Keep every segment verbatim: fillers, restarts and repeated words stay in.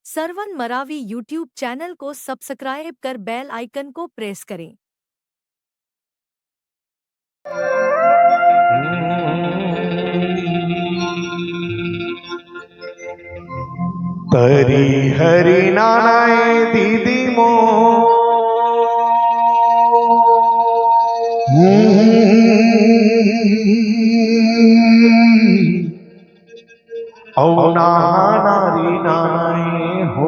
Sarwan Maravi YouTube channel को subscribe कर बेल आइकन को प्रेस करें। तरी हरी नानाए दीदी मो। अउ नहा नारी नानाए हो।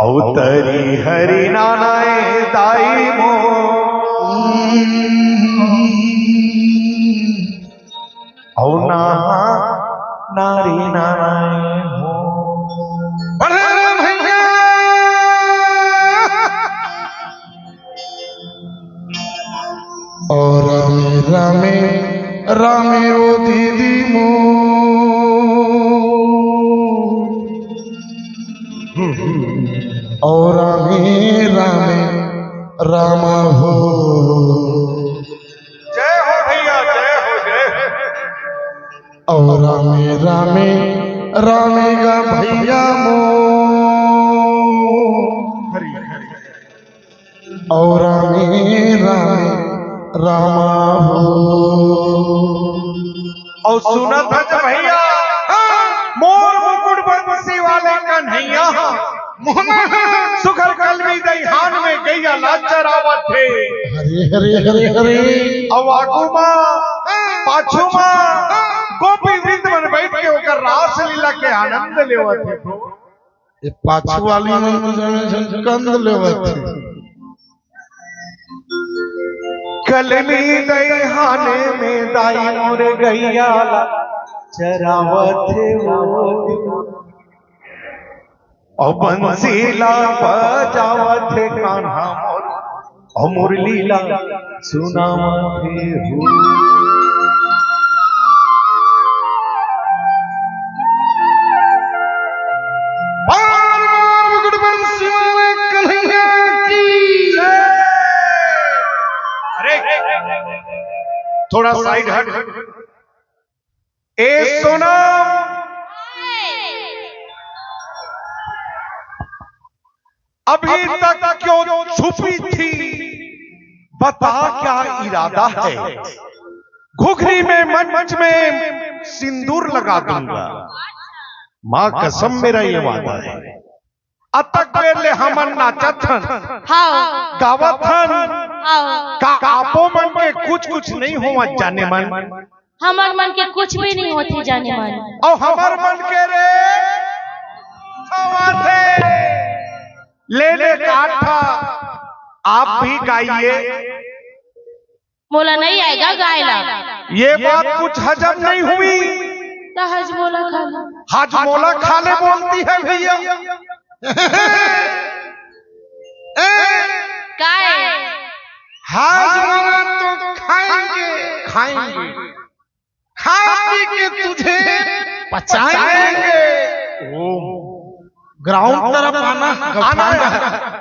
अउ तरी हरी नानाए दाई मो। अउ नहा नारी नानाए हो। बढ़े रे भैया। और रामे रामे रामे ओ दीदी मो। और रामे रामे रामा हो। जय हो भैया, जय हो, जय हो। और रामे रामे रामे गा भैया मो। हरि हरि। और रामे रामे रामा हो। अउ सुनत हच भैया, मोर मुकुट बंसी वाले कन्हैया, मोहना सुघर कलमी दइहान में गइया ला चरावत हे। हरे हरे हरे हरे। अउ आगू मा, पाछू मा, गोपी वृंद मन बइठ के ओकर रासलीला के आनंद लेवत हे। ये पाछू वाली मन तो जाने झन कंद लेवत हे। कलमी दइहाने में दाई मोर गइया ला चरावत हे वो। अउ बंसी ला बजावत हे कान्हा मोर। अउ मुरली ला सुनावत हे हो। बार बार मुकुट बंसी वाले कन्हैया की। अरे, थोड़ा साइड हट। ए सोना, अभी तक क्यों छुपी थी, बता क्या इरादा है। घुघरी में मंच में सिंदूर लगा दूंगा, माँ कसम मेरा ये वादा है। अतक बेर ले हमन नाचत हन, हाँ। गावत हन, हाँ। का आपो मन के कुछ कुछ नहीं होवत जाने मन? हमर मन के कुछ भी नहीं होत हे जाने मन। अउ हमर मन के रे होवत हे। ले ले काठा, आप भी गाइए। मोला नहीं आएगा गाए ला। ये बात कुछ हजम नहीं हुई। तो हजमोला खा ले। हजमोला खा ले बोलती है भैया। ए, काय? हजमोला तो खाएंगे, खाएंगे। खा पी के तुझे पचाएंगे। ओ। ग्राउंड तरफ आना, आना। गफाना।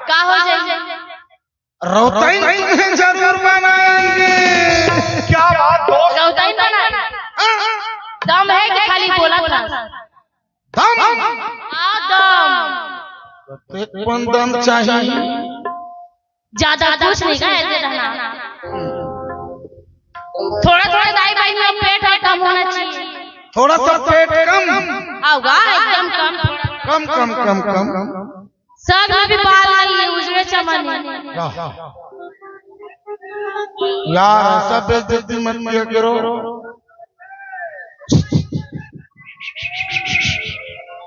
का हो जाए? रौताई तुम्हें जरूर बनाएंगे। क्या बात दोस्त? रौताई बनाए? हाँ। दम है कि खाली बोला था? दम। हाँ, दम। एक पन दम चाहिए। ज्यादा कुछ नहीं का, ऐसे रहना। थोड़ा थोड़ा दाई भाई में पेट है कम होना चाहिए। थोड़ा सा पेट कम। आओगा एकदम कम, थोड़ा। कम, कम, कम, कम। सर में भी बाल नहीं है, उजड़े चमन है। वाह। यार, ऐसा बेइज्जती मत किया करो।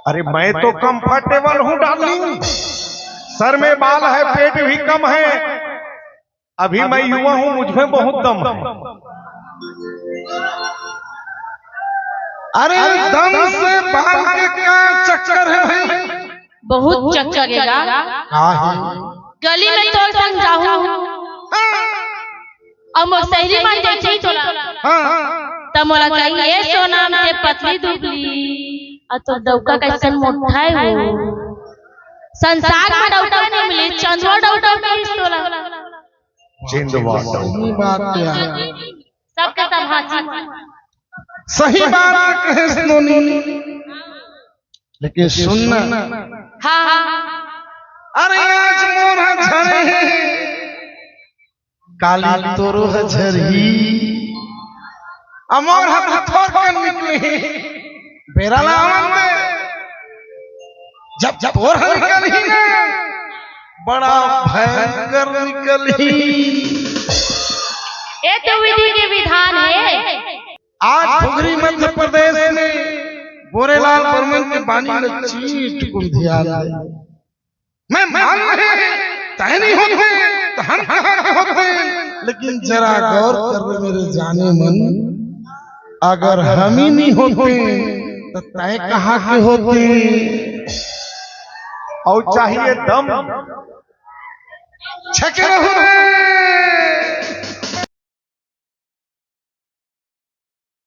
अरे, मैं तो कंफर्टेबल हूँ डार्लिंग। सर में बाल है, पेट भी कम है। अभी मैं युवा हूँ, मुझ में बहुत दम है। अरे, दम से बाल के क्या चक्कर है भाई? बहुत चक्कर है गा। का है? गली में तोर संग जाहूँ। अउ मोर सहेली मन देखही तोला। हाँ। त मोला कही, "ए सोनम, के पतली दुबली, अउ तोर डउका कइसन मोट्ठा हे वो। संसार में डउका नइ मिलिस, चंदवा डउका मिलिस तोला।" चंदवा डउका। सही बात हे। सबके सब हाँची। सही बात कहे नोनी, लेकिन सुनना, हाँ हाँ। अरे आज मोर ह झरे हे, काली तोरो ह झरही, अमोर ह थोर के निकले, बेरा लावन दे। जब जब तोर ह निकलही ना, बड़ा भयंकर निकलही। ये तो विधि के विधान है। आज भुगरी मध्य प्रदेश में बोरेलाल बर्मन के बानी ल चीट कुंधिया ले। मैं मान ले, तय नहीं होते, तो हम कहाँ के होते? लेकिन जरा गौर कर मेरे जाने मन, अगर हम ही नहीं होते, तो तय कहाँ के होते? और चाहिए दम। छके रहू रे।